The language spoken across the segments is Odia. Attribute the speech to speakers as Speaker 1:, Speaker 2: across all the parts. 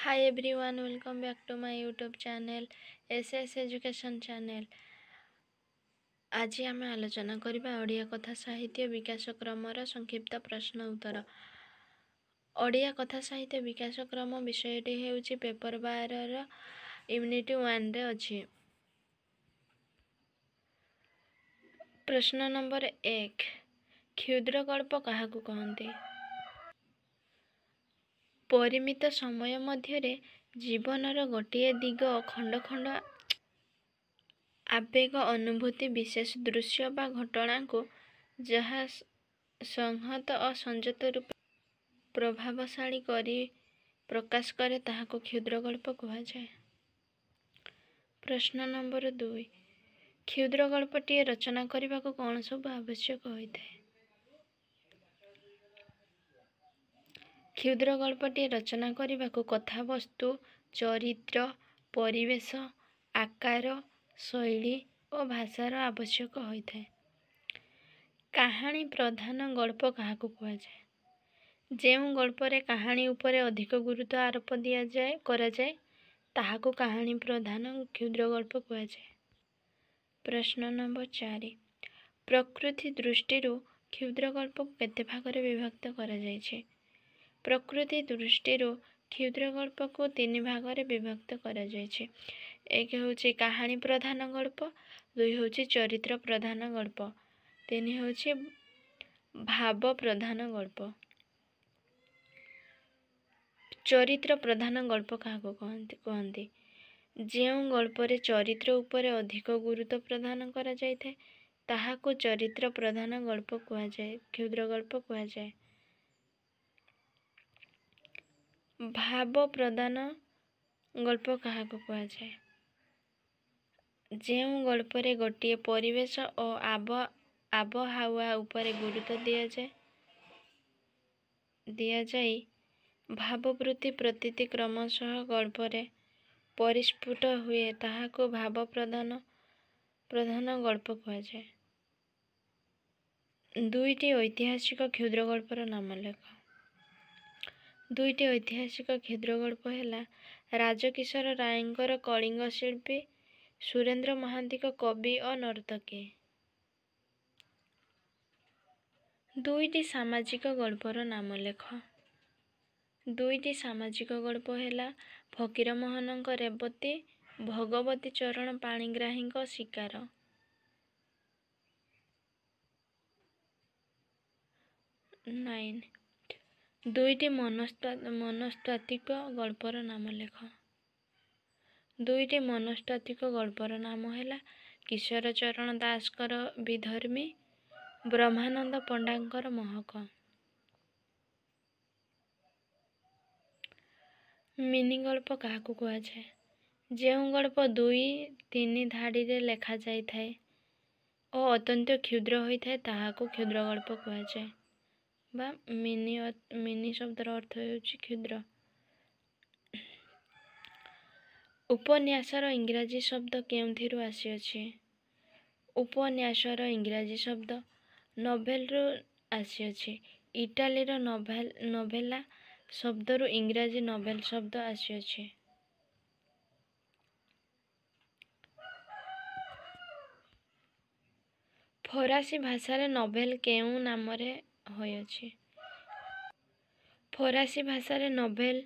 Speaker 1: Hi everyone, welcome back to my YouTube channel SS Education channel। ଆଜି ଆମେ ଆଲୋଚନା କରିବା ଓଡ଼ିଆ କଥା ସାହିତ୍ୟ ବିକାଶ କ୍ରମର ସଂକ୍ଷିପ୍ତ ପ୍ରଶ୍ନ ଉତ୍ତର। ଓଡ଼ିଆ କଥା ସାହିତ୍ୟ ବିକାଶ କ୍ରମ ବିଷୟଟି ହେଉଛି ପେପର 12ର ୟୁନିଟ୍ 1ରେ ଅଛି। ପ୍ରଶ୍ନ ନମ୍ବର 1, କ୍ଷୁଦ୍ର ଗଳ୍ପ କାହାକୁ କହନ୍ତି? ପରିମିତ ସମୟ ମଧ୍ୟରେ ଜୀବନର ଗୋଟିଏ ଦିଗ ଖଣ୍ଡ ଖଣ୍ଡ ଆବେଗ, ଅନୁଭୂତି, ବିଶେଷ ଦୃଶ୍ୟ ବା ଘଟଣାକୁ ଯାହା ସଂହତ ଓ ସଂଯତ ରୂପେ ପ୍ରଭାବଶାଳୀ କରି ପ୍ରକାଶ କରେ, ତାହାକୁ କ୍ଷୁଦ୍ରଗଳ୍ପ କୁହାଯାଏ। ପ୍ରଶ୍ନ ନମ୍ବର 2, କ୍ଷୁଦ୍ରଗଳ୍ପଟିଏ ରଚନା କରିବାକୁ କ'ଣ ସବୁ ଆବଶ୍ୟକ ହୋଇଥାଏ? କ୍ଷୁଦ୍ରଗଳ୍ପଟିଏ ରଚନା କରିବାକୁ କଥାବସ୍ତୁ, ଚରିତ୍ର, ପରିବେଶ, ଆକାର, ଶୈଳୀ ଓ ଭାଷାର ଆବଶ୍ୟକ ହୋଇଥାଏ। କାହାଣୀ ପ୍ରଧାନ ଗଳ୍ପ କାହାକୁ କୁହାଯାଏ? ଯେଉଁ ଗଳ୍ପରେ କାହାଣୀ ଉପରେ ଅଧିକ ଗୁରୁତ୍ୱ ଆରୋପ ଦିଆଯାଏ କରାଯାଏ, ତାହାକୁ କାହାଣୀ ପ୍ରଧାନ କ୍ଷୁଦ୍ରଗଳ୍ପ କୁହାଯାଏ। ପ୍ରଶ୍ନ ନମ୍ବର 4, ପ୍ରକୃତି ଦୃଷ୍ଟିରୁ କ୍ଷୁଦ୍ରଗଳ୍ପକୁ କେତେ ଭାଗରେ ବିଭକ୍ତ କରାଯାଇଛି? ପ୍ରକୃତି ଦୃଷ୍ଟିରୁ କ୍ଷୁଦ୍ରଗଳ୍ପକୁ 3 ଭାଗରେ ବିଭକ୍ତ କରାଯାଇଛି। 1 ହେଉଛି କାହାଣୀ ପ୍ରଧାନ ଗଳ୍ପ, 2 ହେଉଛି ଚରିତ୍ର ପ୍ରଧାନ ଗଳ୍ପ, 3 ହେଉଛି ଭାବ ପ୍ରଧାନ ଗଳ୍ପ। ଚରିତ୍ର ପ୍ରଧାନ ଗଳ୍ପ କାହାକୁ କହନ୍ତି? ଯେଉଁ ଗଳ୍ପରେ ଚରିତ୍ର ଉପରେ ଅଧିକ ଗୁରୁତ୍ୱ ପ୍ରଦାନ କରାଯାଇଥାଏ, ତାହାକୁ ଚରିତ୍ର ପ୍ରଧାନ ଗଳ୍ପ କୁହାଯାଏ, କ୍ଷୁଦ୍ର ଗଳ୍ପ କୁହାଯାଏ। ଭାବ ପ୍ରଧାନ ଗଳ୍ପ କାହାକୁ କୁହାଯାଏ? ଯେଉଁ ଗଳ୍ପରେ ଗୋଟିଏ ପରିବେଶ ଓ ଆବହାୱା ଉପରେ ଗୁରୁତ୍ୱ ଦିଆଯାଇ ଭାବବୃତ୍ତି ପ୍ରତୀତି କ୍ରମଶଃ ଗଳ୍ପରେ ପରିସ୍ଫୁଟ ହୁଏ, ତାହାକୁ ଭାବ ପ୍ରଧାନ ଗଳ୍ପ କୁହାଯାଏ। 2ଟି ଐତିହାସିକ କ୍ଷୁଦ୍ରଗଳ୍ପର ନାମ ଲେଖ। 2ଟି ଐତିହାସିକ କ୍ଷୁଦ୍ରଗଳ୍ପ ହେଲା ରାଜକିଶୋର ରାୟଙ୍କର କଳିଙ୍ଗ ଶିଳ୍ପୀ, ସୁରେନ୍ଦ୍ର ମହାନ୍ତିଙ୍କ କବି ଓ ନର୍ତ୍ତକୀ। 2ଟି ସାମାଜିକ ଗଳ୍ପର ନାମ ଲେଖ। 2ଟି ସାମାଜିକ ଗଳ୍ପ ହେଲା ଫକୀରମୋହନଙ୍କ ରେବତୀ, ଭଗବତୀ ଚରଣ ପାଣିଗ୍ରାହୀଙ୍କ ଶିକାର। 9, 2ଟି ମନସ୍ତାତ୍ତ୍ୱିକ ଗଳ୍ପର ନାମ ଲେଖ। 2ଟି ମନସ୍ତାତ୍ତ୍ୱିକ ଗଳ୍ପର ନାମ ହେଲା କିଶୋର ଚରଣ ଦାସଙ୍କର ବିଧର୍ମୀ, ବ୍ରହ୍ମାନନ୍ଦ ପଣ୍ଡାଙ୍କର ମହକ। ମିନି ଗଳ୍ପ କାହାକୁ କୁହାଯାଏ? ଯେଉଁ ଗଳ୍ପ 2-3 ଧାଡ଼ିରେ ଲେଖାଯାଇଥାଏ ଓ ଅତ୍ୟନ୍ତ କ୍ଷୁଦ୍ର ହୋଇଥାଏ, ତାହାକୁ କ୍ଷୁଦ୍ର ଗଳ୍ପ କୁହାଯାଏ ବା ମିନି ଶବ୍ଦର ଅର୍ଥ ହେଉଛି କ୍ଷୁଦ୍ର। ଉପନ୍ୟାସର ଇଂରାଜୀ ଶବ୍ଦ କେଉଁଥିରୁ ଆସିଅଛି? ଉପନ୍ୟାସର ଇଂରାଜୀ ଶବ୍ଦ ନୋଭେଲରୁ ଆସିଅଛି। ଇଟାଲୀର ନୋଭେଲା ଶବ୍ଦରୁ ଇଂରାଜୀ ନୋଭେଲ ଶବ୍ଦ ଆସିଅଛି। ଫରାସୀ ଭାଷାରେ ନୋଭେଲ କେଉଁ ନାମରେ ହୋଇଅଛି? ଫରାସୀ ଭାଷାରେ ନୋଭେଲ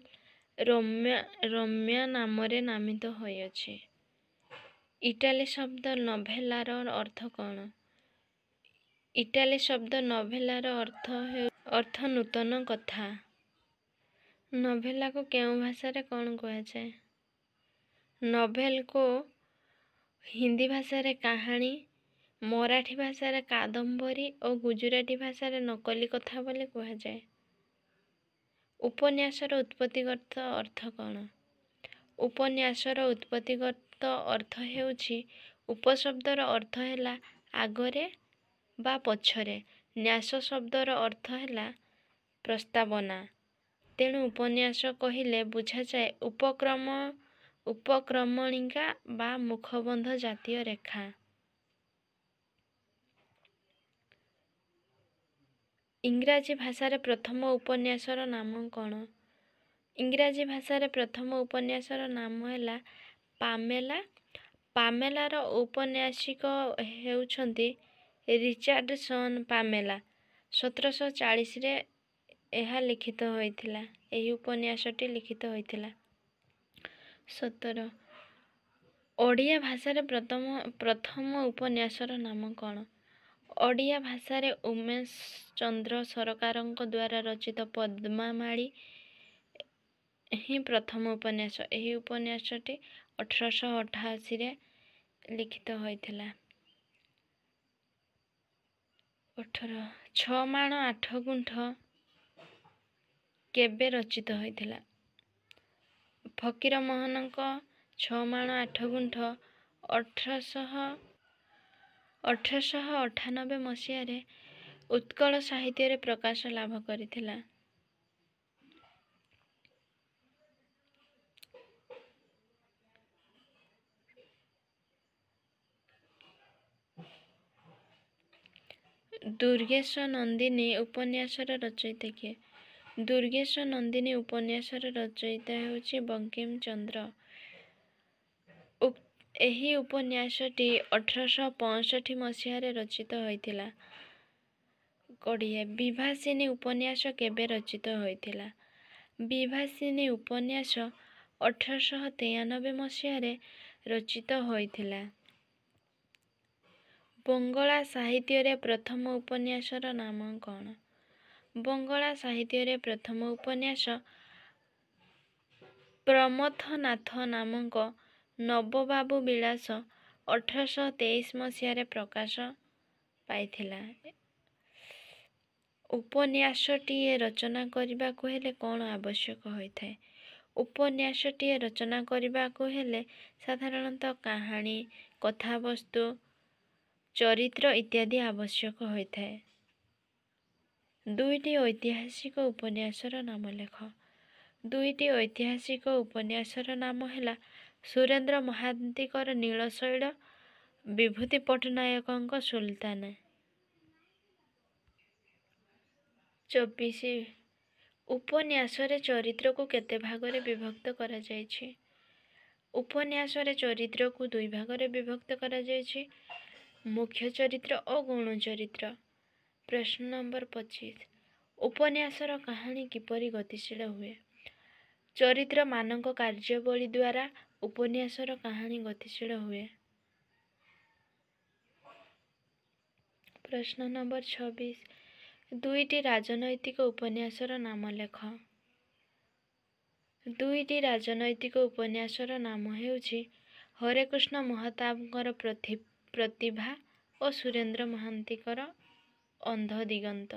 Speaker 1: ରୋମ୍ୟା ନାମରେ ନାମିତ ହୋଇଅଛି। ଇଟାଲୀ ଶବ୍ଦ ନୋଭେଲାର ଅର୍ଥ କ'ଣ? ଇଟାଲୀ ଶବ୍ଦ ନୋଭେଲାର ଅର୍ଥ ନୂତନ କଥା। ନୋଭେଲାକୁ କେଉଁ ଭାଷାରେ କ'ଣ କୁହାଯାଏ? ନୋଭେଲକୁ ହିନ୍ଦୀ ଭାଷାରେ କାହାଣୀ, ମରାଠୀ ଭାଷାରେ କାଦମ୍ବରୀ ଓ ଗୁଜୁରାଟୀ ଭାଷାରେ ନକଲି କଥା ବୋଲି କୁହାଯାଏ। ଉପନ୍ୟାସର ଉତ୍ପତ୍ତିଗତ ଅର୍ଥ କ'ଣ? ଉପନ୍ୟାସର ଉତ୍ପତ୍ତିଗତ ଅର୍ଥ ହେଉଛି, ଉପଶବ୍ଦର ଅର୍ଥ ହେଲା ଆଗରେ ବା ପଛରେ, ନ୍ୟାସ ଶବ୍ଦର ଅର୍ଥ ହେଲା ପ୍ରସ୍ତାବନା। ତେଣୁ ଉପନ୍ୟାସ କହିଲେ ବୁଝାଯାଏ ଉପକ୍ରମଣିକା ବା ମୁଖବନ୍ଧ ଜାତୀୟ ରେଖା। ଇଂରାଜୀ ଭାଷାରେ ପ୍ରଥମ ଉପନ୍ୟାସର ନାମ କ'ଣ? ଇଂରାଜୀ ଭାଷାରେ ପ୍ରଥମ ଉପନ୍ୟାସର ନାମ ହେଲା ପାମେଲା। ପାମେଲାର ଔପନ୍ୟାସିକ ହେଉଛନ୍ତି ରିଚାର୍ଡ଼ସନ୍ ପାମେଲା। 1740ରେ ଏହା ଲିଖିତ ହୋଇଥିଲା। ଏହି ଉପନ୍ୟାସଟି ଲିଖିତ ହୋଇଥିଲା। 17, ଓଡ଼ିଆ ଭାଷାରେ ପ୍ରଥମ ଉପନ୍ୟାସର ନାମ କ'ଣ? ଓଡ଼ିଆ ଭାଷାରେ ଉମେଶ ଚନ୍ଦ୍ର ସରକାରଙ୍କ ଦ୍ୱାରା ରଚିତ ପଦ୍ମାମାଳୀ ହିଁ ପ୍ରଥମ ଉପନ୍ୟାସ। ଏହି ଉପନ୍ୟାସଟି 1888ରେ ଲିଖିତ ହୋଇଥିଲା। 18, 6 ମାଣ 8 ଗୁଣ୍ଠ କେବେ ରଚିତ ହୋଇଥିଲା? ଫକୀରମୋହନଙ୍କ 6 ମାଣ 8 ଗୁଣ୍ଠ 1898 ମସିହାରେ ଉତ୍କଳ ସାହିତ୍ୟରେ ପ୍ରକାଶ ଲାଭ କରିଥିଲା। ଦୁର୍ଗେଶ ନନ୍ଦିନୀ ଉପନ୍ୟାସର ରଚୟିତା କିଏ? ଦୁର୍ଗେଶ ନନ୍ଦିନୀ ଉପନ୍ୟାସର ରଚୟିତା ହେଉଛି ବଙ୍କିମ ଚନ୍ଦ୍ର। ଏହି ଉପନ୍ୟାସଟି 1865 ମସିହାରେ ରଚିତ ହୋଇଥିଲା। 20, ବିଭାସିନୀ ଉପନ୍ୟାସ କେବେ ରଚିତ ହୋଇଥିଲା? ବିଭାସିନୀ ଉପନ୍ୟାସ 1893 ମସିହାରେ ରଚିତ ହୋଇଥିଲା। ବଙ୍ଗଳା ସାହିତ୍ୟରେ ପ୍ରଥମ ଉପନ୍ୟାସର ନାମ କ'ଣ? ବଙ୍ଗଳା ସାହିତ୍ୟରେ ପ୍ରଥମ ଉପନ୍ୟାସ ପ୍ରମଥନାଥ ନାମକ ନବବାବୁ ବିଳାସ 1823 ମସିହାରେ ପ୍ରକାଶ ପାଇଥିଲା। ଉପନ୍ୟାସଟିଏ ରଚନା କରିବାକୁ ହେଲେ କ'ଣ ଆବଶ୍ୟକ ହୋଇଥାଏ? ଉପନ୍ୟାସଟିଏ ରଚନା କରିବାକୁ ହେଲେ ସାଧାରଣତଃ କାହାଣୀ, କଥାବସ୍ତୁ, ଚରିତ୍ର ଇତ୍ୟାଦି ଆବଶ୍ୟକ ହୋଇଥାଏ। ଦୁଇଟି ଐତିହାସିକ ଉପନ୍ୟାସର ନାମ ଲେଖ। ଦୁଇଟି ଐତିହାସିକ ଉପନ୍ୟାସର ନାମ ହେଲା ସୁରେନ୍ଦ୍ର ମହାନ୍ତିଙ୍କର ନୀଳଶୈଳ, ବିଭୂତି ପଟ୍ଟନାୟକଙ୍କ ସୁଲତାନ। 24, ଉପନ୍ୟାସରେ ଚରିତ୍ରକୁ କେତେ ଭାଗରେ ବିଭକ୍ତ କରାଯାଇଛି? ଉପନ୍ୟାସରେ ଚରିତ୍ରକୁ ଦୁଇ ଭାଗରେ ବିଭକ୍ତ କରାଯାଇଛି, ମୁଖ୍ୟ ଚରିତ୍ର ଓ ଗୌଣ ଚରିତ୍ର। ପ୍ରଶ୍ନ ନମ୍ବର 25, ଉପନ୍ୟାସର କାହାଣୀ କିପରି ଗତିଶୀଳ ହୁଏ? ଚରିତ୍ରମାନଙ୍କ କାର୍ଯ୍ୟାବଳୀ ଦ୍ୱାରା ଉପନ୍ୟାସର କାହାଣୀ ଗତିଶୀଳ ହୁଏ। ପ୍ରଶ୍ନ ନମ୍ବର 26, ଦୁଇଟି ରାଜନୈତିକ ଉପନ୍ୟାସର ନାମ ଲେଖ। ଦୁଇଟି ରାଜନୈତିକ ଉପନ୍ୟାସର ନାମ ହେଉଛି ହରେକୃଷ୍ଣ ମହତାବଙ୍କର ପ୍ରତିଭା ଓ ସୁରେନ୍ଦ୍ର ମହାନ୍ତିଙ୍କର ଅନ୍ଧ ଦିଗନ୍ତ।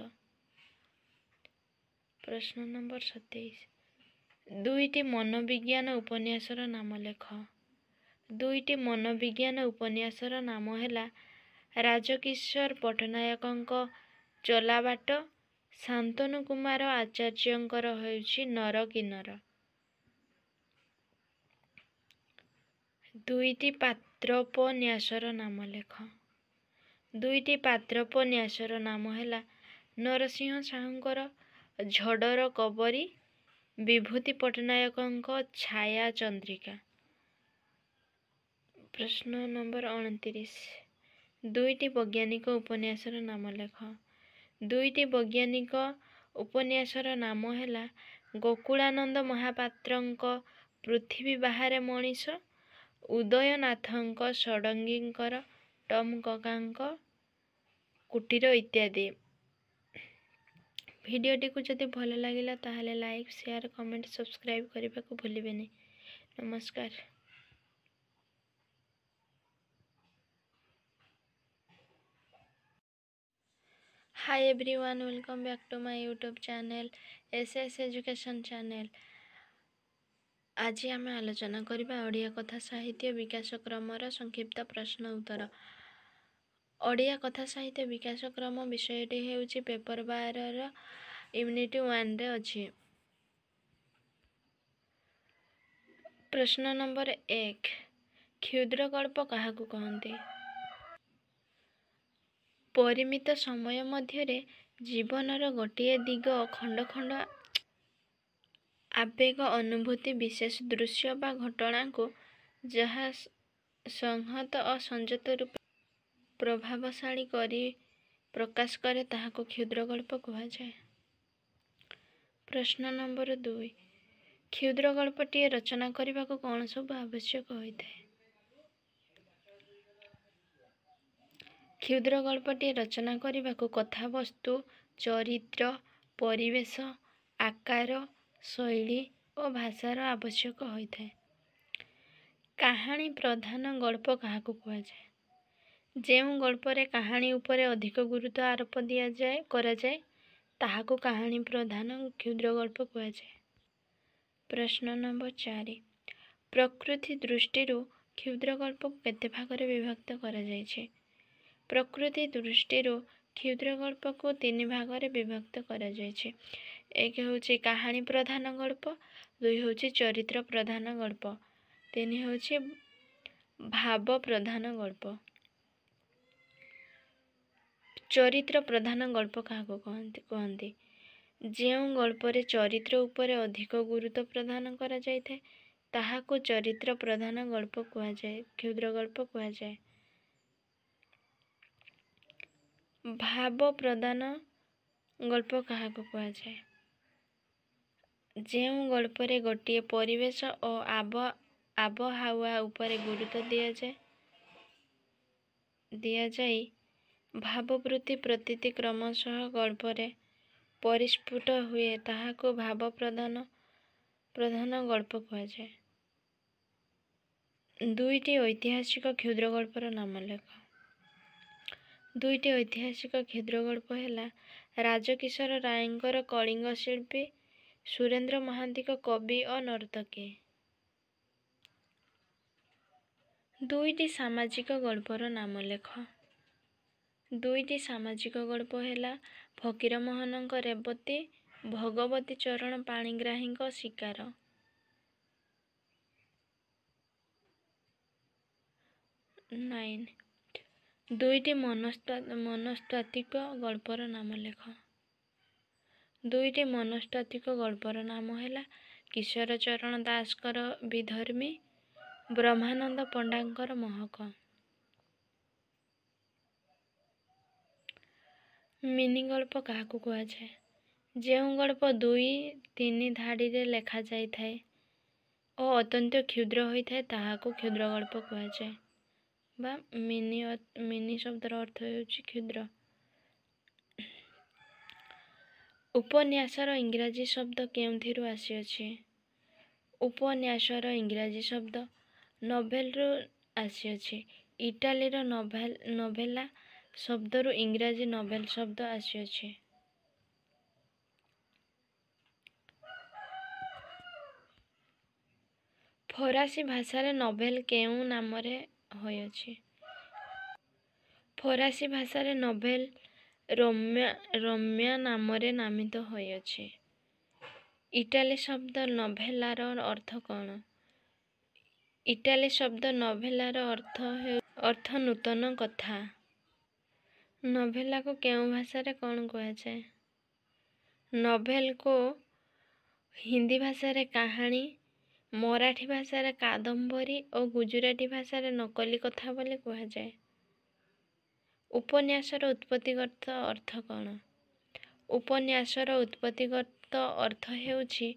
Speaker 1: ପ୍ରଶ୍ନ ନମ୍ବର 27, ଦୁଇଟି ମନୋବିଜ୍ଞାନ ଉପନ୍ୟାସର ନାମ ଲେଖ। ଦୁଇଟି ମନୋବିଜ୍ଞାନ ଉପନ୍ୟାସର ନାମ ହେଲା ରାଜକିଶୋର ପଟ୍ଟନାୟକଙ୍କ ଚଲାବାଟ, ଶାନ୍ତନୁ କୁମାର ଆଚାର୍ଯ୍ୟଙ୍କର ହେଉଛି ନରକିନ୍ନର। ଦୁଇଟି ପାତ୍ରୋପନ୍ୟାସର ନାମ ଲେଖ। ଦୁଇଟି ପାତ୍ରୋପନ୍ୟାସର ନାମ ହେଲା ନରସିଂହ ସାହୁଙ୍କର ଝଡ଼ର କବରୀ, ବିଭୂତି ପଟ୍ଟନାୟକଙ୍କ ଛାୟା ଚନ୍ଦ୍ରିକା। ପ୍ରଶ୍ନ ନମ୍ବର 29, ଦୁଇଟି ବୈଜ୍ଞାନିକ ଉପନ୍ୟାସର ନାମ ଲେଖ। ଦୁଇଟି ବୈଜ୍ଞାନିକ ଉପନ୍ୟାସର ନାମ ହେଲା ଗୋକୁଳାନନ୍ଦ ମହାପାତ୍ରଙ୍କ ପୃଥିବୀ ବାହାରେ ମଣିଷ, ଉଦୟନାଥଙ୍କ ଷଡ଼ଙ୍ଗୀଙ୍କର ଟମ୍ କକାଙ୍କ କୁଟୀର ଇତ୍ୟାଦି। ଭିଡ଼ିଓଟିକୁ ଯଦି ଭଲ ଲାଗିଲା ତାହେଲେ ଲାଇକ୍, ସେୟାର, କମେଣ୍ଟ, ସବସ୍କ୍ରାଇବ୍ କରିବାକୁ ଭୁଲିବେନି। ନମସ୍କାର। Hi everyone, welcome back to my YouTube channel SS Education channel। ଆଜି ଆମେ ଆଲୋଚନା କରିବା ଓଡ଼ିଆ କଥା ସାହିତ୍ୟ ବିକାଶ କ୍ରମର ସଂକ୍ଷିପ୍ତ ପ୍ରଶ୍ନ ଉତ୍ତର। ଓଡ଼ିଆ କଥା ସାହିତ୍ୟ ବିକାଶ କ୍ରମ ବିଷୟଟି ହେଉଛି ପେପର 12ର ୟୁନିଟ୍ 1ରେ ଅଛି। ପ୍ରଶ୍ନ ନମ୍ବର 1, କ୍ଷୁଦ୍ର ଗଳ୍ପ କାହାକୁ କହନ୍ତି? ପରିମିତ ସମୟ ମଧ୍ୟରେ ଜୀବନର ଗୋଟିଏ ଦିଗ ଖଣ୍ଡ ଖଣ୍ଡ ଆବେଗ, ଅନୁଭୂତି, ବିଶେଷ ଦୃଶ୍ୟ ବା ଘଟଣାକୁ ଯାହା ସଂହତ ଓ ସଂଯତ ରୂପେ ପ୍ରଭାବଶାଳୀ କରି ପ୍ରକାଶ କରେ, ତାହାକୁ କ୍ଷୁଦ୍ରଗଳ୍ପ କୁହାଯାଏ। ପ୍ରଶ୍ନ ନମ୍ବର 2, କ୍ଷୁଦ୍ରଗଳ୍ପଟିଏ ରଚନା କରିବାକୁ କ'ଣ ସବୁ ଆବଶ୍ୟକ ହୋଇଥାଏ? କ୍ଷୁଦ୍ରଗଳ୍ପଟିଏ ରଚନା କରିବାକୁ କଥାବସ୍ତୁ, ଚରିତ୍ର, ପରିବେଶ, ଆକାର, ଶୈଳୀ ଓ ଭାଷାର ଆବଶ୍ୟକ ହୋଇଥାଏ। କାହାଣୀ ପ୍ରଧାନ ଗଳ୍ପ କାହାକୁ କୁହାଯାଏ? ଯେଉଁ ଗଳ୍ପରେ କାହାଣୀ ଉପରେ ଅଧିକ ଗୁରୁତ୍ୱ ଆରୋପ କରାଯାଏ, ତାହାକୁ କାହାଣୀ ପ୍ରଧାନ କ୍ଷୁଦ୍ରଗଳ୍ପ କୁହାଯାଏ। ପ୍ରଶ୍ନ ନମ୍ବର 4, ପ୍ରକୃତି ଦୃଷ୍ଟିରୁ କ୍ଷୁଦ୍ରଗଳ୍ପକୁ କେତେ ଭାଗରେ ବିଭକ୍ତ କରାଯାଇଛି? ପ୍ରକୃତି ଦୃଷ୍ଟିରୁ କ୍ଷୁଦ୍ରଗଳ୍ପକୁ 3 ଭାଗରେ ବିଭକ୍ତ କରାଯାଇଛି। 1 ହେଉଛି କାହାଣୀ ପ୍ରଧାନ ଗଳ୍ପ, 2 ହେଉଛି ଚରିତ୍ର ପ୍ରଧାନ ଗଳ୍ପ, 3 ହେଉଛି ଭାବ ପ୍ରଧାନ ଗଳ୍ପ। ଚରିତ୍ର ପ୍ରଧାନ ଗଳ୍ପ କାହାକୁ କୁହନ୍ତି? ଯେଉଁ ଗଳ୍ପରେ ଚରିତ୍ର ଉପରେ ଅଧିକ ଗୁରୁତ୍ୱ ପ୍ରଦାନ କରାଯାଇଥାଏ, ତାହାକୁ ଚରିତ୍ର ପ୍ରଧାନ ଗଳ୍ପ କୁହାଯାଏ, କ୍ଷୁଦ୍ରଗଳ୍ପ କୁହାଯାଏ। ଭାବ ପ୍ରଧାନ ଗଳ୍ପ କାହାକୁ କୁହାଯାଏ? ଯେଉଁ ଗଳ୍ପରେ ଗୋଟିଏ ପରିବେଶ ଓ ଆବହାୱା ଉପରେ ଗୁରୁତ୍ୱ ଦିଆଯାଇ ଭାବବୃତ୍ତି ପ୍ରତୀତି କ୍ରମଶଃ ଗଳ୍ପରେ ପରିସ୍ଫୁଟ ହୁଏ, ତାହାକୁ ଭାବ ପ୍ରଧାନ ଗଳ୍ପ କୁହାଯାଏ। 2ଟି ଐତିହାସିକ କ୍ଷୁଦ୍ରଗଳ୍ପର ନାମ ଲେଖ। 2ଟି ଐତିହାସିକ କ୍ଷୁଦ୍ରଗଳ୍ପ ହେଲା ରାଜକିଶୋର ରାୟଙ୍କର କଳିଙ୍ଗ ଶିଳ୍ପୀ, ସୁରେନ୍ଦ୍ର ମହାନ୍ତିଙ୍କ କବି ଓ ନର୍ତ୍ତକୀ। 2ଟି ସାମାଜିକ ଗଳ୍ପର ନାମ ଲେଖ। 2ଟି ସାମାଜିକ ଗଳ୍ପ ହେଲା ଫକୀରମୋହନଙ୍କ ରେବତୀ, ଭଗବତୀ ଚରଣ ପାଣିଗ୍ରାହୀଙ୍କ ଶିକାର। 9, 2ଟି ମନସ୍ତାତ୍ତ୍ୱିକ ଗଳ୍ପର ନାମ ଲେଖ। 2ଟି ମନସ୍ତାତ୍ତ୍ୱିକ ଗଳ୍ପର ନାମ ହେଲା କିଶୋର ଚରଣ ଦାସଙ୍କର ବିଧର୍ମୀ, ବ୍ରହ୍ମାନନ୍ଦ ପଣ୍ଡାଙ୍କର ମହକ। ମିନି ଗଳ୍ପ କାହାକୁ କୁହାଯାଏ? ଯେଉଁ ଗଳ୍ପ 2-3 ଧାଡ଼ିରେ ଲେଖାଯାଇଥାଏ ଓ ଅତ୍ୟନ୍ତ କ୍ଷୁଦ୍ର ହୋଇଥାଏ, ତାହାକୁ କ୍ଷୁଦ୍ର ଗଳ୍ପ କୁହାଯାଏ ବା ମିନି ଶବ୍ଦର ଅର୍ଥ ହେଉଛି କ୍ଷୁଦ୍ର। ଉପନ୍ୟାସର ଇଂରାଜୀ ଶବ୍ଦ କେଉଁଥିରୁ ଆସିଅଛି? ଉପନ୍ୟାସର ଇଂରାଜୀ ଶବ୍ଦ ନୋଭେଲରୁ ଆସିଅଛି। ଇଟାଲୀର ନୋଭେଲା ଶବ୍ଦରୁ ଇଂରାଜୀ ନୋଭେଲ ଶବ୍ଦ ଆସିଅଛି। ଫରାସୀ ଭାଷାରେ ନୋଭେଲ କେଉଁ ନାମରେ ହୋଇଅଛି? ଫରାସୀ ଭାଷାରେ ନୋଭେଲ ରୋମ୍ୟା ନାମରେ ନାମିତ ହୋଇଅଛି। ଇଟାଲୀ ଶବ୍ଦ ନୋଭେଲାର ଅର୍ଥ କ'ଣ? ଇଟାଲୀ ଶବ୍ଦ ନୋଭେଲାର ଅର୍ଥ ନୂତନ କଥା। ନୋଭେଲାକୁ କେଉଁ ଭାଷାରେ କ'ଣ କୁହାଯାଏ? ନୋଭେଲକୁ ହିନ୍ଦୀ ଭାଷାରେ କାହାଣୀ, ମରାଠୀ ଭାଷାରେ କାଦମ୍ବରୀ ଓ ଗୁଜୁରାଟୀ ଭାଷାରେ ନକଲି କଥା ବୋଲି କୁହାଯାଏ। ଉପନ୍ୟାସର ଉତ୍ପତ୍ତିଗତ ଅର୍ଥ କ'ଣ? ଉପନ୍ୟାସର ଉତ୍ପତ୍ତିଗତ ଅର୍ଥ ହେଉଛି,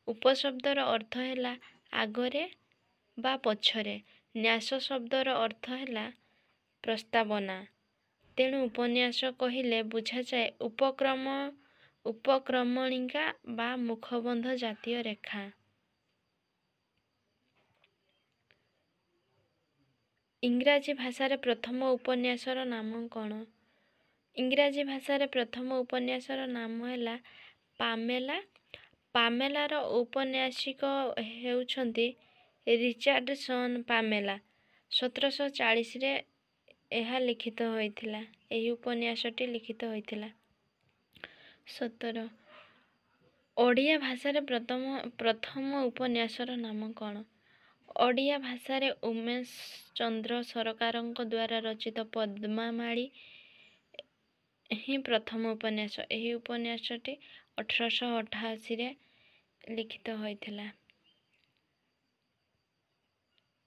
Speaker 1: ଉପଶବ୍ଦର ଅର୍ଥ ହେଲା ଆଗରେ ବା ପଛରେ, ନ୍ୟାସ ଶବ୍ଦର ଅର୍ଥ ହେଲା ପ୍ରସ୍ତାବନା। ତେଣୁ ଉପନ୍ୟାସ କହିଲେ ବୁଝାଯାଏ ଉପକ୍ରମଣିକା ବା ମୁଖବନ୍ଧ ଜାତୀୟ ରେଖା। ଇଂରାଜୀ ଭାଷାରେ ପ୍ରଥମ ଉପନ୍ୟାସର ନାମ କ'ଣ? ଇଂରାଜୀ ଭାଷାରେ ପ୍ରଥମ ଉପନ୍ୟାସର ନାମ ହେଲା ପାମେଲା। ପାମେଲାର ଔପନ୍ୟାସିକ ହେଉଛନ୍ତି ରିଚାର୍ଡସନ୍ ପାମେଲା। 1740ରେ ଏହା ଲିଖିତ ହୋଇଥିଲା। ଏହି ଉପନ୍ୟାସଟି ଲିଖିତ ହୋଇଥିଲା। 17, ଓଡ଼ିଆ ଭାଷାରେ ପ୍ରଥମ ଉପନ୍ୟାସର ନାମ କ'ଣ? ଓଡ଼ିଆ ଭାଷାରେ ଉମେଶ ଚନ୍ଦ୍ର ସରକାରଙ୍କ ଦ୍ୱାରା ରଚିତ ପଦ୍ମାମାଳୀ ହିଁ ପ୍ରଥମ ଉପନ୍ୟାସ। ଏହି ଉପନ୍ୟାସଟି 1888ରେ ଲିଖିତ ହୋଇଥିଲା।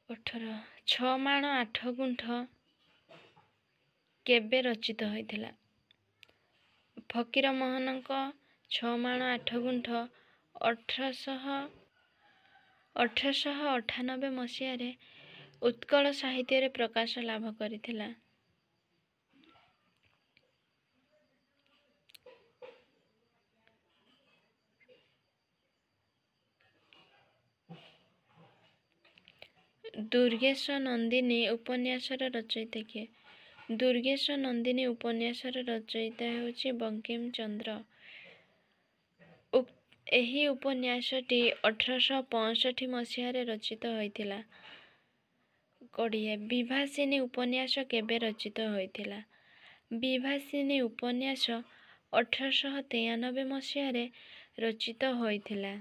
Speaker 1: 18, 6 ମାଣ 8 ଗୁଣ୍ଠ କେବେ ରଚିତ ହୋଇଥିଲା? ଫକୀରମୋହନଙ୍କ 6 ମାଣ 8 ଗୁଣ୍ଠ 1898 ମସିହାରେ ଉତ୍କଳ ସାହିତ୍ୟରେ ପ୍ରକାଶ ଲାଭ କରିଥିଲା। ଦୁର୍ଗେଶ ନନ୍ଦିନୀ ଉପନ୍ୟାସର ରଚୟିତା କିଏ? ଦୁର୍ଗେଶ ନନ୍ଦିନୀ ଉପନ୍ୟାସର ରଚୟିତା ହେଉଛି ବଙ୍କିମ ଚନ୍ଦ୍ର। ଏହି ଉପନ୍ୟାସଟି 1865 ମସିହାରେ ରଚିତ ହୋଇଥିଲା। 20, ବିଭାସିନୀ ଉପନ୍ୟାସ କେବେ ରଚିତ ହୋଇଥିଲା? ବିଭାସିନୀ ଉପନ୍ୟାସ 1893 ମସିହାରେ ରଚିତ ହୋଇଥିଲା।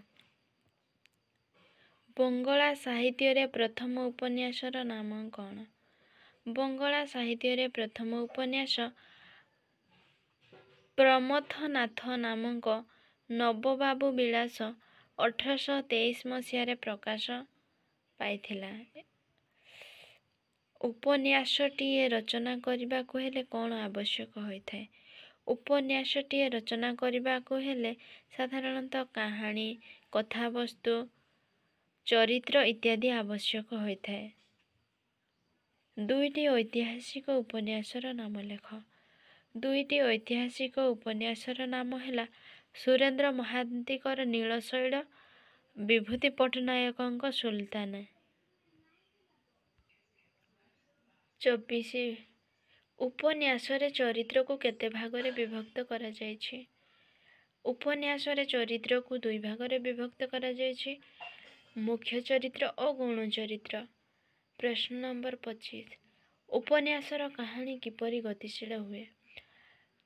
Speaker 1: ବଙ୍ଗଳା ସାହିତ୍ୟରେ ପ୍ରଥମ ଉପନ୍ୟାସର ନାମ କ'ଣ? ବଙ୍ଗଳା ସାହିତ୍ୟରେ ପ୍ରଥମ ଉପନ୍ୟାସ ପ୍ରମଥନାଥ ନାମକ ନବବାବୁ ବିଳାସ 1823 ମସିହାରେ ପ୍ରକାଶ ପାଇଥିଲା। ଉପନ୍ୟାସଟିଏ ରଚନା କରିବାକୁ ହେଲେ କ'ଣ ଆବଶ୍ୟକ ହୋଇଥାଏ? ଉପନ୍ୟାସଟିଏ ରଚନା କରିବାକୁ ହେଲେ ସାଧାରଣତଃ କାହାଣୀ, କଥାବସ୍ତୁ, ଚରିତ୍ର ଇତ୍ୟାଦି ଆବଶ୍ୟକ ହୋଇଥାଏ। ଦୁଇଟି ଐତିହାସିକ ଉପନ୍ୟାସର ନାମ ଲେଖ। ଦୁଇଟି ଐତିହାସିକ ଉପନ୍ୟାସର ନାମ ହେଲା ସୁରେନ୍ଦ୍ର ମହାନ୍ତିଙ୍କର ନୀଳଶୈଳ, ବିଭୂତି ପଟ୍ଟନାୟକଙ୍କ ସୁଲତାନ। 24, ଉପନ୍ୟାସରେ ଚରିତ୍ରକୁ କେତେ ଭାଗରେ ବିଭକ୍ତ କରାଯାଇଛି? ଉପନ୍ୟାସରେ ଚରିତ୍ରକୁ ଦୁଇ ଭାଗରେ ବିଭକ୍ତ କରାଯାଇଛି, ମୁଖ୍ୟ ଚରିତ୍ର ଓ ଗୌଣ ଚରିତ୍ର। ପ୍ରଶ୍ନ ନମ୍ବର 25, ଉପନ୍ୟାସର କାହାଣୀ କିପରି ଗତିଶୀଳ ହୁଏ?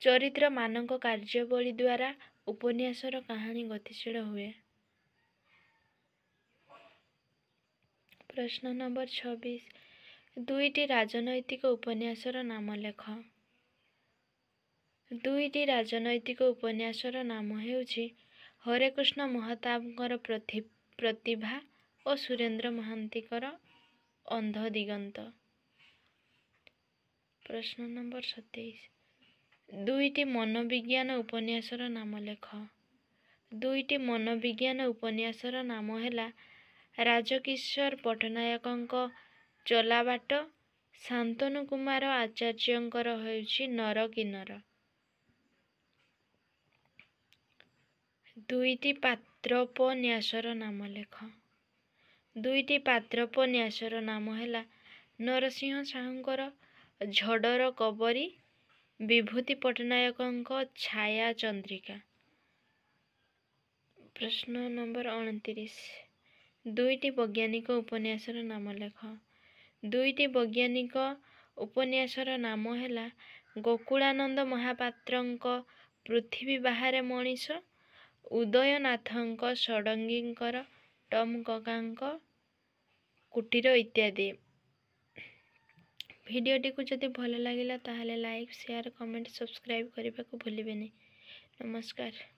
Speaker 1: ଚରିତ୍ରମାନଙ୍କ କାର୍ଯ୍ୟାବଳୀ ଦ୍ୱାରା ଉପନ୍ୟାସର କାହାଣୀ ଗତିଶୀଳ ହୁଏ। ପ୍ରଶ୍ନ ନମ୍ବର 26, ଦୁଇଟି ରାଜନୈତିକ ଉପନ୍ୟାସର ନାମ ଲେଖ। ଦୁଇଟି ରାଜନୈତିକ ଉପନ୍ୟାସର ନାମ ହେଉଛି ହରେକୃଷ୍ଣ ମହତାବଙ୍କର ପ୍ରତିଭା ଓ ସୁରେନ୍ଦ୍ର ମହାନ୍ତିଙ୍କର ଅନ୍ଧ ଦିଗନ୍ତ। ପ୍ରଶ୍ନ ନମ୍ବର 27, ଦୁଇଟି ମନୋବିଜ୍ଞାନ ଉପନ୍ୟାସର ନାମ ଲେଖ। ଦୁଇଟି ମନୋବିଜ୍ଞାନ ଉପନ୍ୟାସର ନାମ ହେଲା ରାଜକିଶୋର ପଟ୍ଟନାୟକଙ୍କ ଚଲାବାଟ, ଶାନ୍ତନୁ କୁମାର ଆଚାର୍ଯ୍ୟଙ୍କର ହେଉଛି ନରକିନ୍ନର। ଦୁଇଟି ପାତ୍ରୋପନ୍ୟାସର ନାମ ଲେଖ। ଦୁଇଟି ପାତ୍ରୋପନ୍ୟାସର ନାମ ହେଲା ନରସିଂହ ସାହୁଙ୍କର ଝଡ଼ର କବରୀ, ବିଭୂତି ପଟ୍ଟନାୟକଙ୍କ ଛାୟା ଚନ୍ଦ୍ରିକା। ପ୍ରଶ୍ନ ନମ୍ବର 29, ଦୁଇଟି ବୈଜ୍ଞାନିକ ଉପନ୍ୟାସର ନାମ ଲେଖ। ଦୁଇଟି ବୈଜ୍ଞାନିକ ଉପନ୍ୟାସର ନାମ ହେଲା ଗୋକୁଳାନନ୍ଦ ମହାପାତ୍ରଙ୍କ ପୃଥିବୀ ବାହାରେ ମଣିଷ, ଉଦୟନାଥଙ୍କ ଷଡ଼ଙ୍ଗୀଙ୍କର ଟମ୍ କକାଙ୍କ କୁଟୀର ଇତ୍ୟାଦି। ଭିଡ଼ିଓଟିକୁ ଯଦି ଭଲ ଲାଗିଲା ତାହେଲେ ଲାଇକ୍, ସେୟାର, କମେଣ୍ଟ, ସବସ୍କ୍ରାଇବ୍ କରିବାକୁ ଭୁଲିବେନି। ନମସ୍କାର।